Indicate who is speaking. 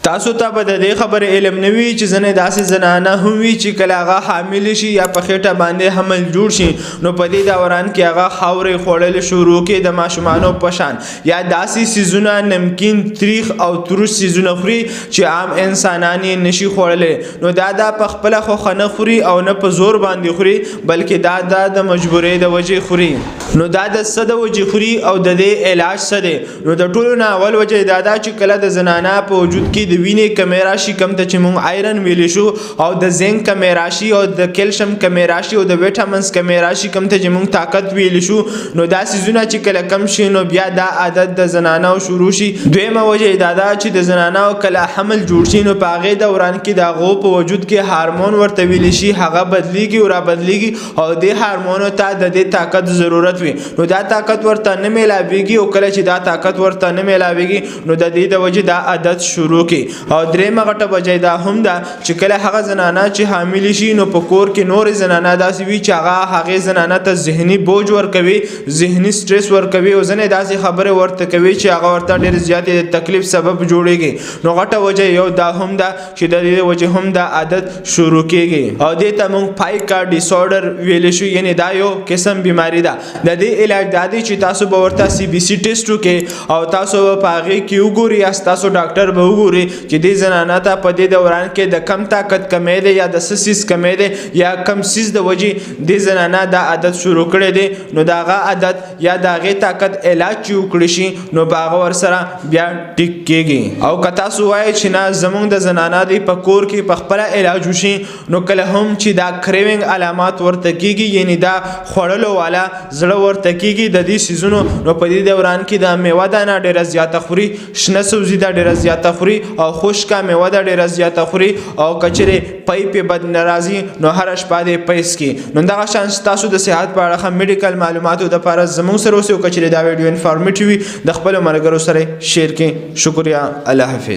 Speaker 1: تاسو ته به د دې خبرې علم نه وي چې ځینې داسې زنانه هم وي چې کله هغه حامل شي یا په خېټه باندې حمل جوړ شي، نو په دې دوران کې هغه خاورې خوړل شروع کړي د ماشومانو په شان، یا داسې څیزونه، نمکین، تریخ او تروش څیزونه خوري چې عام انسانان یې نشي خوړلی. نو دا دا په خپله خوښه نه خوري او نه په زور باندې خوري، بلکې دا دا د مجبورۍ د وجې خوري. نو دا د څه د وجې خوري او د دې علاج څه دی؟ نو د ټولو نه اول وجه دا ده چې کله د زنانه په وجود کې د وینې کمی راشي، کم ته چې مونږ آیرن ویلی شو، او د زنک کمی راشي، او د کلشیم کمی راشي، او د ویټامنز کمی راشي، کم ته چې مونږ طاقت ویلی شو، نو دا څیزونه چې کله کم شي، نو بیا دا عادت د زنانو شروع شي. دویمه وجه دا ده چې د زنانو کله حمل جوړ شي، نو په هغې دوران کې د هغو په وجود کې هارمون ورته ویلی شي، هغه بدلیږي او را بدلیږي، او دې هارمونو ته د دې طاقت ضرورت وي، نو دا طاقت ورته نه میلاویږي. او کله چې دا طاقت ورته نه میلاویږي، نو د دې د وجې دا عادت شروع کی. او درېیمه غټه وجه دا هم ده چې کله هغه زنانه چې حامل شي، نو په کور کې نورې زنانه داسې وي چې هغه هغې زنانه ته ذهني بوج ورکوي، ذهني سټرس ورکوي، او ځینې داسې خبرې ورته کوي چې هغه ورته ډېر زیاتې د تکلیف سبب جوړیږي. نو غټه وجه یو دا هم ده چې د دې وجې هم دا عادت شروع کیږي، او دې ته مونږ پایکا ډیسورډر ویلی شو، یعنی دا یو قسم بیماری ده. د دې علاج دا دی چې تاسو به ورته سی بي سي ټیسټ وکړئ، او تاسو به په هغې کې وګورئ یا ستاسو ډاکټر به وګوري چې دې زنانه ته په دې دوران کې د کم طاقت کمی دی، یا د څه څیز کمی دی، یا کم څیز د وجې دې زنانه دا عادت شروع کړی دی. نو د هغه عادت یا د هغې طاقت علاج چې وکړي شي، نو به هغه ورسره بیا ټیک کیږي. او که تاسو وایئ چې نه، زمونږ د زنانه دی په کور کې په خپله علاج وشي، نو کله هم چې دا craving علامات ورته کیږي، یعنی دا خوړلو والا زړه ورته کیږي د دې څیزونو، نو په دې دوران کې دا میوه دانه ډیره زیاته خوري، شنه سبزي دا ډیره زیاته خوري، او خشکه میوه دا ډیره زیاته خوري، او کچرې پی په بد ناراضي، نو هر شپه دې پیس کی. نو دغه شان تاسو د صحت په اړه ښه میډیکل معلوماتو د پاره زموږ سره اوسئ، او کچرې دا ویډیو informative وي، د خپل ملګرو سره share کړئ. شکریہ، الله حافظ.